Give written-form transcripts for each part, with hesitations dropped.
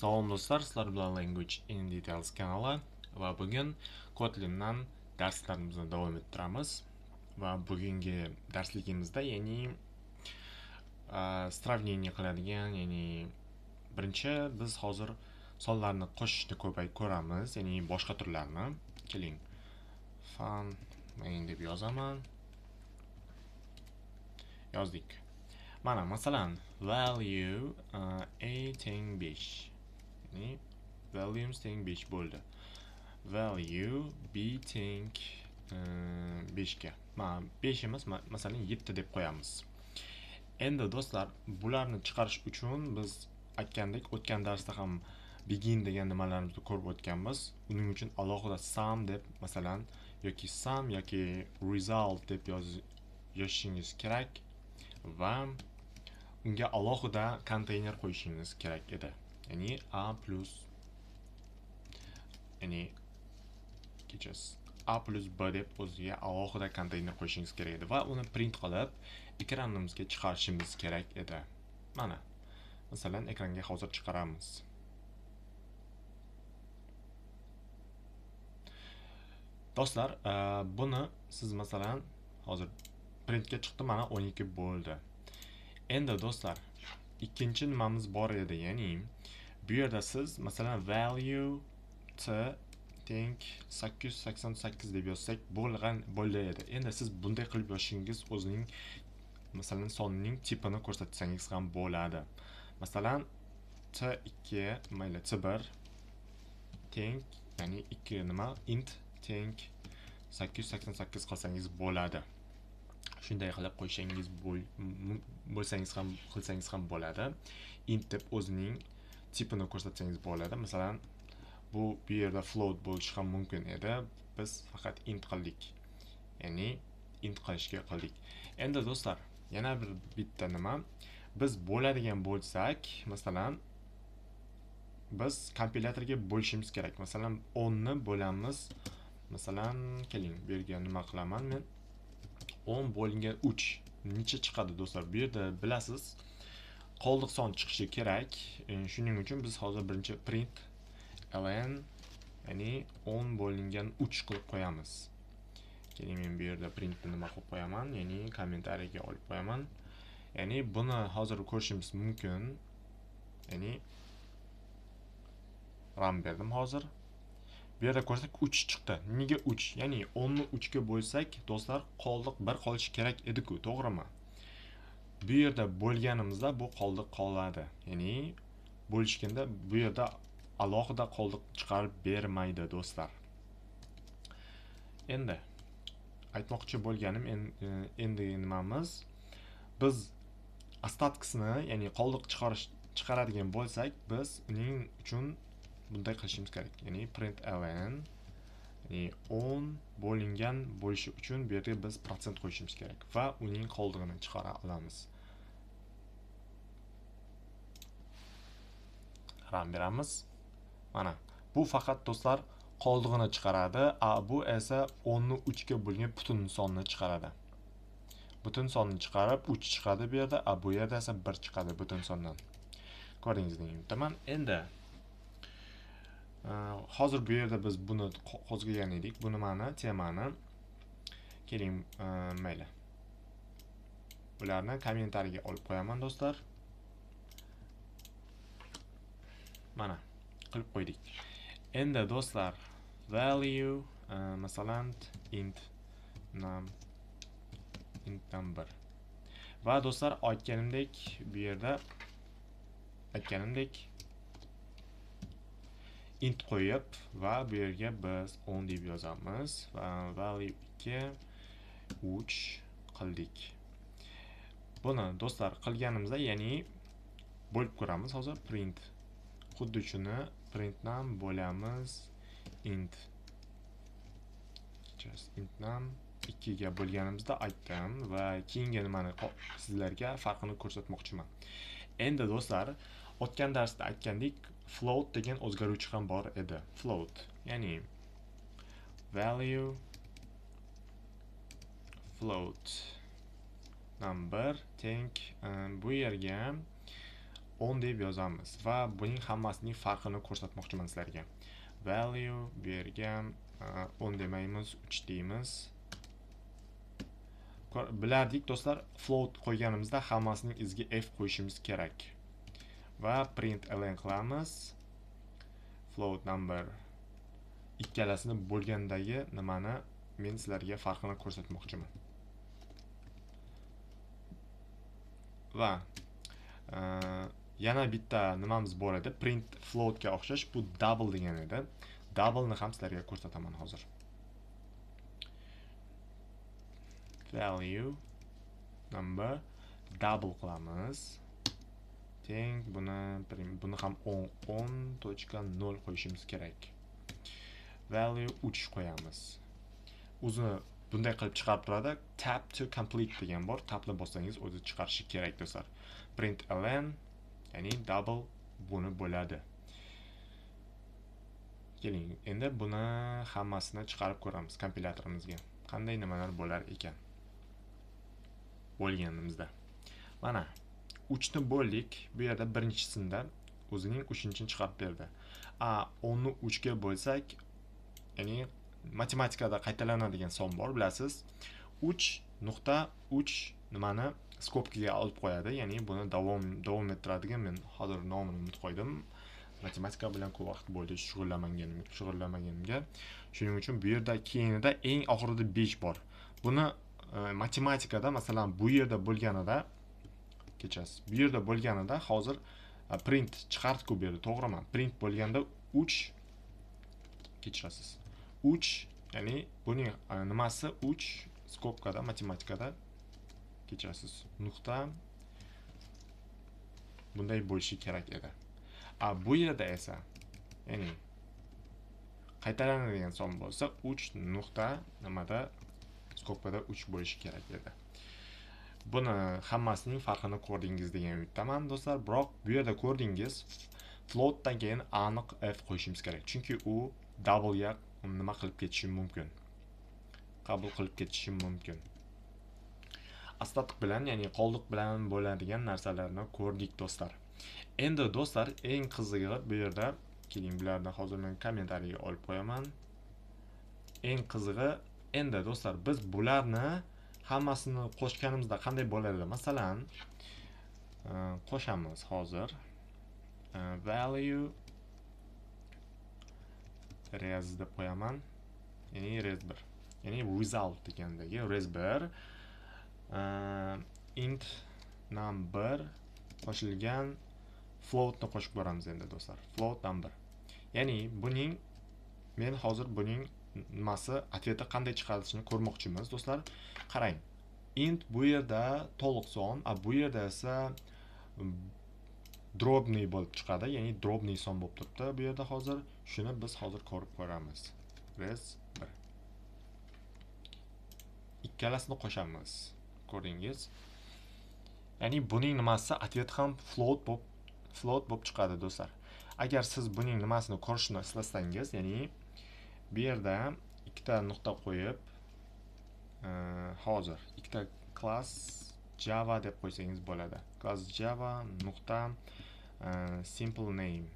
Salom do'stlar, sizlar bilan Language in Details kanali va bugun Kotlin'dan darslarimizni davom ettiramiz va bugungi darsligimizda, ya'ni сравнение qiladigan, ya'ni birinchi biz hozir sonlarni qo'shishni ko'payib ko'ramiz, ya'ni boshqa turlarni. Keling, fun main deb yozaman. Yozdik. Mana masalan value a teng 5. Ya'ni values teng 5 bo'ldi. Value b teng 5 ga. Mana 5 emas, masalan 7 deb qo'yamiz. Endi do'stlar, bularni chiqarish uchun biz aytgandek, o'tgan darsda ham begin degan nimalarimizni ko'rib o'tganmiz. Uning uchun alohida sum deb masalan yoki sum yoki result deb yozishingiz kerak va unga alohida konteyner qo'yishingiz kerak edi. Ya'ni a plus, ya'ni kechasiz a plus b deb o'ziga alohida konteyner qo'yishingiz kerak edi va uni print qilib ekranimizga chiqarishimiz kerak edi. Mana masalan ekranga hozir chiqaramiz. Do'stlar, buni siz masalan hozir printga chiqdi, mana 12 bo'ldi. Endi do'stlar, ikkinchi nimamiz bor edi, ya'ni bu yerda siz masalan value t teng 888 deb yozsak bo'lgan bo'ldi edi. Endi siz bunday qilib yozishingiz o'zining masalan sonining tipini ko'rsatsangiz ham bo'ladi. Masalan t2 mayli t1 teng, ya'ni 2 nima int teng 888 qilsangiz bo'ladi. Shunday qilib qo'ysangiz bo'lsangiz ham qilsangiz ham bo'ladi. Int deb o'zining tipini ko'rsatsangiz bo'ladi. Masalan, bu yerda float bo'lishi ham mumkin edi. Biz faqat int qildik. Ya'ni int qilishga qildik. Endi do'stlar, yana bir bitta nima, biz bo'ladigan bo'lsak, masalan, biz kompilyatorga bo'lishimiz kerak. Masalan, 10 ni bo'lamiz. Masalan, keling, bu yerga nima qilaman men? 10 bo'lingan 3 necha chiqadi do'stlar? Bu yerda bilasiz, qoldiq son chiqishi kerak. Shuning uchun biz hozir birinchi print ln, ya'ni 10 bo'lingan 3 qilib qo'yamiz. Keling, men bu yerda printni nima qilib qo'yaman, ya'ni kommentariyaga olib qo'yaman. Ya'ni buni hozir ko'rishimiz mumkin. Ya'ni ram berdim hozir. Bu yerda ko'rsak 3 chiqdi. Nega 3? Ya'ni 10 ni 3 ga bo'lsak, do'stlar, qoldiq 1 qolishi kerak edi-ku, to'g'rimi? Bu yerda bo'lganimizda bu qoldiq qoladi. Ya'ni bo'lishganda bu yerda alohida qoldiq chiqarib bermaydi do'stlar. Endi aytmoqchi bo'lganim, endi nimamiz? Biz ostatkisini, ya'ni qoldiq chiqaradigan bo'lsak, biz uning uchun bunday qilishimiz kerak. Ya'ni print ln, ya'ni 10 bo'lingan bo'lishi uchun bu yerga biz protsent qo'yishimiz kerak va uning qoldig'ini chiqara olamiz. Ram beramiz. Mana bu faqat do'stlar qoldig'ini chiqaradi, a bu esa 10 ni 3 ga bo'lgan butun sonni chiqaradi. Butun sonni chiqarib 3 chiqadi bu yerda, a bu yerda esa 1 chiqadi butun sondan. Ko'rdingiz degan umiddaman. Endi hozir bu yerda biz buni qo'zg'agan edik. Bu nimani, temani. Keling, mayli. Bularni kommentariyaga olib qo'yaman do'stlar. Mana qilib qo'ydik. Endi do'stlar, value masalan int num int number. Va do'stlar, aytganimdek, bu yerda aytganimdek int qo'yib va bu yerga biz 10 deb yozamiz va value 2 3 qildik. Buni do'stlar qilganimizda, ya'ni bo'lib ko'ramiz hozir print. Xuddi shuni printdan bo'lamiz int. Just intdan 2 ga bo'lganimizda aytdim va keyingi nimani sizlarga farqini ko'rsatmoqchiman. Endi do'stlar, o'tgan darsda aytgandik, float degan o'zgaruvchi ham bor edi. Float, ya'ni value float number teng bu yerga 10 deb yozamiz va buning hammasining farqini ko'rsatmoqchiman sizlarga. Value bu yerga 10 demaymiz, 3 deymiz. Bilardik do'stlar, float qo'yganimizda hammasining iziga f qo'yishimiz kerak. Va print ln qilamiz. Float number ikkalasini bo'lgandagi nimani men sizlarga farqini ko'rsatmoqchiman. Va yana bitta nimamiz bor edi, print floatga o'xshash, bu double degan edi. Double'ni ham sizlarga ko'rsataman hozir. Value number double qilamiz. Teng buni ham 10.0 qo'yishimiz kerak. Value 3 qo'yamiz. O'zini bunday qilib chiqarib turadi. Tab to complete degan bor. Tabni bossangiz o'zi chiqarishi kerak do'stlar. Print ln, ya'ni double buni bo'ladi. Keling, endi buni hammasini chiqarib ko'ramiz kompyuterimizga. Qanday nimalar bo'lar ekan? Bo'lganimizda. Mana 3 ni bo'ldik. Bu yerda birinchisida o'zining 3-chisini chiqarib berdi. A 10 ni 3 ga bo'lsak, ya'ni matematikada qaytalanadigan son bor, bilasiz. 3.3 nimani skobkaga olib qo'yadi, ya'ni buni davom ettiradigan, men hozir nomini unutib qo'ydim. Matematika bilan ko'p vaqt bo'ldi shug'ullanmaganimga. Shuning uchun bu yerda keyinida eng oxirida 5 bor. Buni matematikada, masalan, bu yerda bo'lganida, kechasiz, bu yerda bo'lganida hozir print chiqardik-ku bu yerda, to'g'rimi? Print bo'lganda 3, kechirasiz. 3, ya'ni buning nimasi 3 skobkada matematikada, kechirasiz, nuqta bunday bo'lishi kerak edi. Bu yerda esa, ya'ni qaytalanadigan son bo'lsa 3 nuqta nimada skobkada 3 bo'lishi kerak edi. Buni hammasining farqini ko'rdingiz degan umiddaman do'stlar. Biroq bu yerda ko'rdingiz, floatdan keyin aniq f qo'yishimiz kerak, chunki u double ga nima qilib ketishi mumkin, qabul qilib ketishi mumkin. Ostatok bilan, ya'ni qoldiq bilan bo'ladigan narsalarni ko'rdik do'stlar. Endi do'stlar, eng qizig'i bu yerda, keling bularni hozir men kommentariyaga olib qo'yaman. Eng qizig'i endi do'stlar, biz bularni hammasini qo'shganimizda qanday bo'ladi? Masalan, qo'shamiz hozir. Value res deb qo'yaman. Ya'ni res 1. Ya'ni result degandagi res 1 int number qo'shilgan floatni qo'shib ko'ramiz endi do'stlar. Float number. Ya'ni buning, men hozir buning nimasi otveti qanday chiqarilishini ko'rmoqchimiz do'stlar. Qarang. Int bu yerda to'liq son, a bu yerda esa drobniy bo'lib chiqadi, ya'ni drobniy son bo'lib turibdi bu yerda hozir. Shuni biz hozir ko'rib ko'ramiz. Res 1. Ikkalasini qo'shamiz. Ko'rdingiz? Ya'ni buning nimasi otvet ham float bo'lib chiqadi do'stlar. Agar siz buning nimasini ko'rishni istasangiz, ya'ni bu yerda ikkita nuqta qo'yib, hozir ikkita class Java deb qo'ysangiz bo'ladi. Class Java nuqta simple name.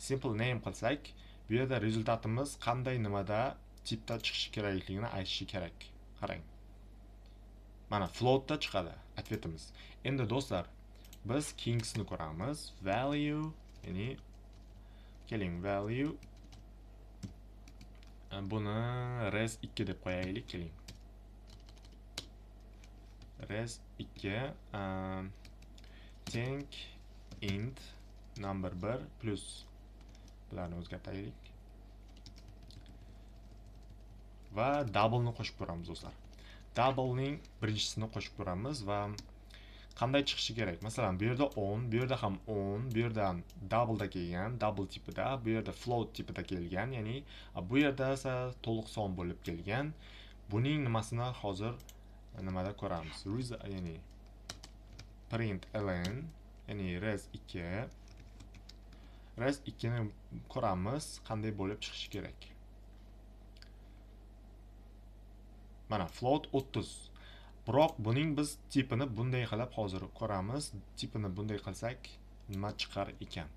Simple name qilsak, bu yerda rezultatimiz qanday nimada tipda chiqishi kerakligini aytishi kerak. Qarang. Mana floatda chiqadi otvetimiz. Endi do'stlar, biz keyingisini ko'ramiz. Value, ya'ni keling value buni res 2 deb qo'yaylik, keling. Res 2 teng int number 1 plus bularni o'zgartiraylik. Va double ni qo'shib ko'ramiz do'stlar. Doublening birinchisini qo'shib ko'ramiz va qanday chiqishi kerak? Masalan, bu yerda 10, bu yerda ham 10, bu yerda double da kelgan, double tipida, bu yerda float tipida kelgan, ya'ni bu yerda esa to'liq son bo'lib kelgan. Buning nimasini hozir nimada ko'ramiz? Ya'ni print ln, ya'ni res 2. Res 2 ni ko'ramiz qanday bo'lib chiqishi kerak. Mana float 30. Biroq buning biz tipini bunday qilib hozir ko'ramiz. Tipini bunday qilsak, nima chiqar ekan.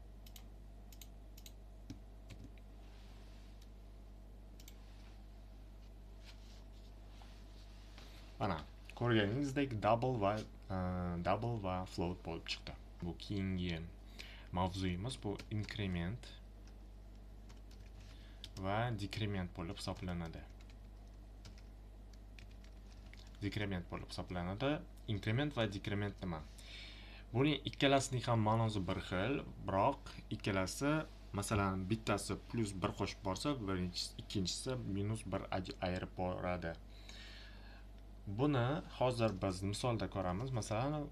Mana ko'rganingizdek double va float bo'lib chiqdi. Bu keyingi mavzuyimiz bu increment va decrement bo'lib hisoblanadi. Decrement bo'lib hisoblanadi. Increment va decrement nima? Buning ikkalasining ham ma'nosi bir xil, biroq ikkalasi, masalan, bittasi plus 1 qo'shib borsa, birinchisi, ikkinchisi minus 1 ayirib boradi. Buni hozir biz misolda ko'ramiz. Masalan,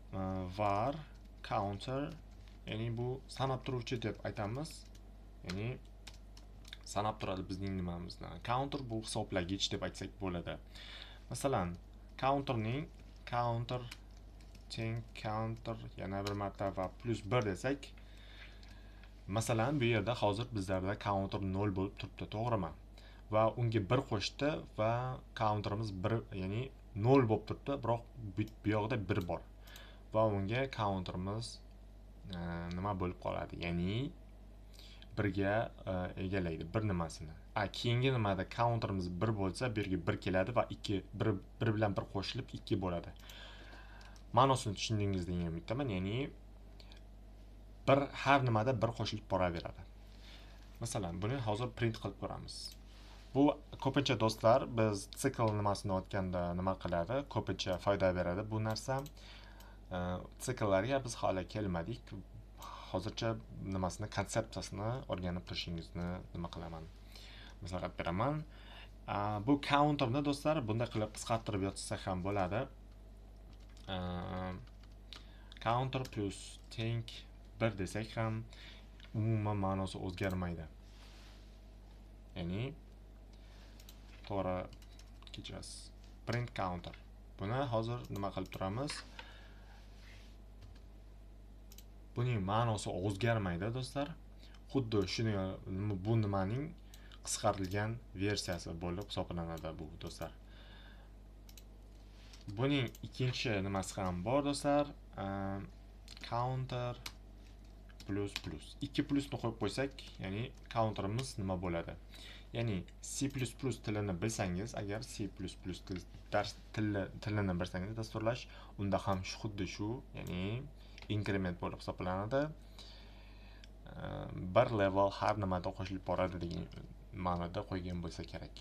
var counter, ya'ni bu sanab turuvchi deb aytamiz. Ya'ni sanab turadi bizning nimamizni. Counter bu hisoblagich deb aytsak bo'ladi. Masalan, counterning counter teng counter yana bir marta va plus 1 desak, masalan, bu yerda hozir bizlarda counter 0 bo'lib turibdi, to'g'rimi? Va unga 1 qo'shdi va counterimiz 1, ya'ni 0 bo'lib turibdi, biroq bu yoqda 1 bor. Va unga counterimiz nima bo'lib qoladi? Ya'ni 1ga egallaydi bir nimasini. Keyingi nimada counterimiz 1 bo'lsa, bu yerga 1 keladi va 2, 1 bilan 1 qo'shilib 2 bo'ladi. Ma'nosini tushundingiz degan umiddaman. Ya'ni bir har nimada 1 qo'shilib boraveradi. Masalan, buni hozir print qilib ko'ramiz. Bu ko'pincha do'stlar biz sikl nimasini o'tganda nima qiladi? Ko'pincha foyda beradi bu narsa. Sikllarga biz hali kelmadik. Hozircha nimasini, konsepsiyasini o'rganib turishingizni nima qilaman? Maslahat beraman. Bu counterni do'stlar bunday qilib qisqartirib yozsak ham bo'ladi. Counter plus teng 1 desak ham umuman ma'nosi o'zgarmaydi. Ya'ni to'g'ri kechirasiz. Print counter. Buni hozir nima qilib turamiz? Buning ma'nosi o'zgarmaydi do'stlar. Xuddi shuni bu nimaning qisqartirilgan versiyasi bo'lib hisoblanadi bu do'stlar. Buning ikkinchi nimasi ham bor do'stlar. Counter plus plus. 2 plusni qo'yib qo'ysak, ya'ni counterimiz nima bo'ladi? Ya'ni C++ tilini bilsangiz, agar C++ dars tilini bilsangiz dasturlash, unda ham shu xuddi shu, ya'ni increment bo'lib hisoblanadi. Bir level har nimada qo'shilib boradi degan ma'noda qo'ygan bo'lsa kerak.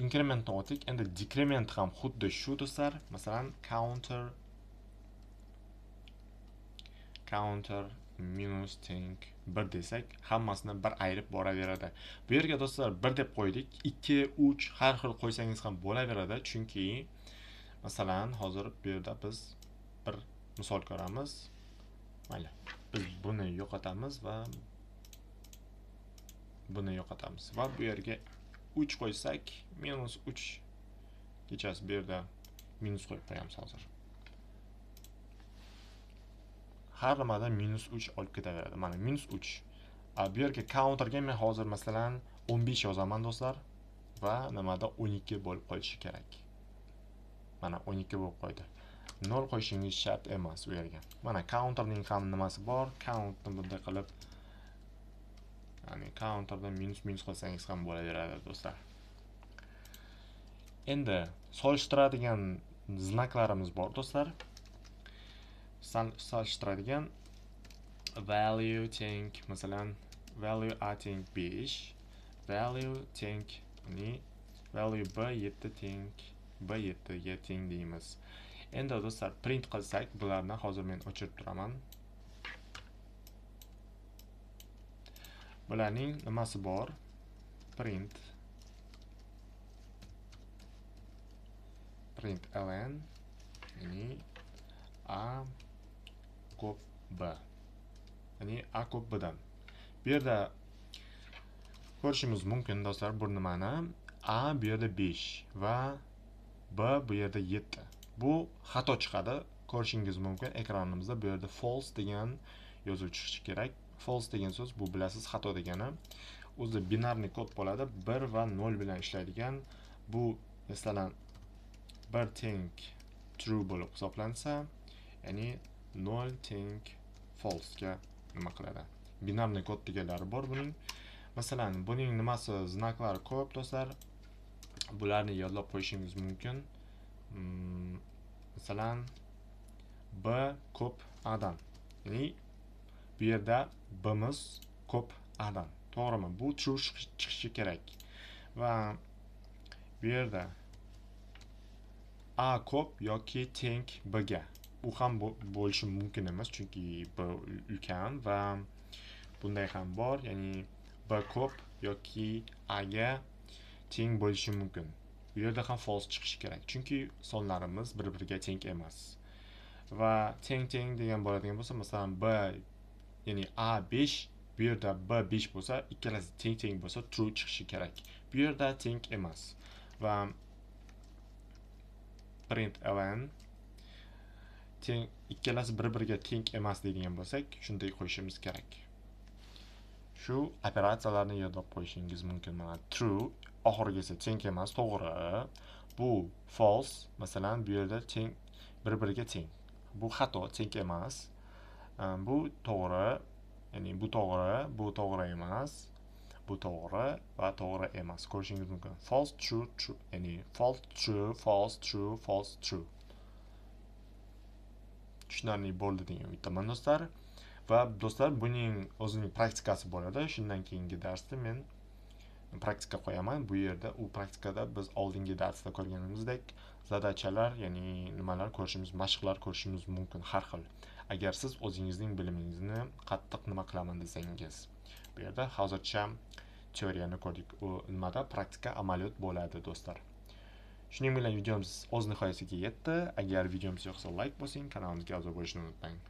Incrementni o'tdik. Endi decrement ham xuddi shu do'stlar. Masalan, counter minus teng 1 desak, hammasini bir ayirib boraveradi. Bu yerga do'stlar 1 deb qo'ydik. 2, 3 har xil qo'ysangiz ham bo'laveradi, chunki masalan, hozir bu yerda biz bir misol ko'ramiz. Mayli, biz buni yo'qotamiz va buni yo'qotamiz va bu yerga 3 qo'ysak, minus 3 kechasi bu yerda minus qo'yib qo'yamiz hozir. Har nimada minus 3 olib ketaveradi. Mana minus 3. Bu yerga counterga men hozir masalan 15 yozaman do'stlar va nimada 12 bo'lib qolishi kerak. Mana 12 bo'lib qo'ydi. 0 qo'yishingiz shart emas u yerga. Mana counterning ham nimasi bor? Countni bunday qilib, ya'ni counterdan minus minus qilsangiz ham bo'laveradi do'stlar. Endi solishtiradigan znaklarimiz bor do'stlar. Solishtiradigan value teng, masalan, value a teng 5, value teng, ya'ni value b 7 teng, b 7 ga teng deymiz. Endi do'stlar print qilsak, bularni hozir men o'chirib turaman. Bularning nimasi bor? Print ln, ya'ni a ko'p b, ya'ni a ko'p b dan. Bu yerda ko'rishimiz mumkin do'stlar bu nimani. A bu yerda 5 va b bu yerda 7. Bu xato chiqadi. Ko'rishingiz mumkin ekranimizda bu yerda false degan yozuv chiqishi kerak. False degan so'z bu bilasiz xato degani. O'zi binarniy kod bo'ladi, 1 va 0 bilan ishlaydigan. Bu masalan 1 teng true bo'lib hisoblansa, ya'ni 0 teng false ga nima qiladi. Binarniy kod deganlari bor buning. Masalan, buning nimasi, знак lari ko'p do'stlar. Bularni yodlab qo'yishingiz mumkin. Masalan, B ko'p A dan. Ya'ni bu yerda B'miz ko'p A dan. To'g'rimi? Bu true chiqishi kerak. Va bu yerda A ko'p yoki teng B ga. U ham bo'lishi mumkin emas, chunki B ulkan va bunday ham bor, ya'ni B ko'p yoki A ga teng bo'lishi mumkin. Bu yerda ham false chiqishi kerak, chunki sonlarimiz bir-biriga teng emas. Va teng-teng degan bo'ladigan bo'lsa, masalan, B, ya'ni A 5, bu yerda B 5 bo'lsa, ikkalasi teng-teng bo'lsa true chiqishi kerak. Bu yerda teng emas. Va println teng, ikkalasi bir-biriga teng emas degan bo'lsak, shunday qo'yishimiz kerak. Shu operatsiyalarni yodlab qo'yishingiz mumkin. Mana true, oxirgisi teng emas, to'g'ri. Bu false, masalan, bu yerda teng, bir-biriga teng. Bu xato, teng emas. Bu to'g'ri, ya'ni bu to'g'ri, bu to'g'ri emas. Bu to'g'ri va to'g'ri emas. Ko'rishingiz mumkin. False, true, true, ya'ni false, true, false, true, false, true. Tushunarli bo'ldi degan umiddaman do'stlar. Va do'stlar, buning o'zining praktikasi bo'ladi. Shundan keyingi darsda men praktika qo'yaman. Bu yerda u praktikada biz oldingi darsda ko'rganimizdek задача lar, ya'ni nimalar ko'rishimiz, mashqlar ko'rishimiz mumkin har xil. Agar siz o'zingizning bilimingizni qattiq nima qilaman desangiz. Bu yerda hozircha teoriyani ko'rdik. U nimada praktika amaliyot bo'ladi do'stlar. Shuning bilan videomiz o'z nihoyasiga yetdi. Agar videomiz yoqsa like bosing, kanalimizga a'zo bo'lishni unutmang.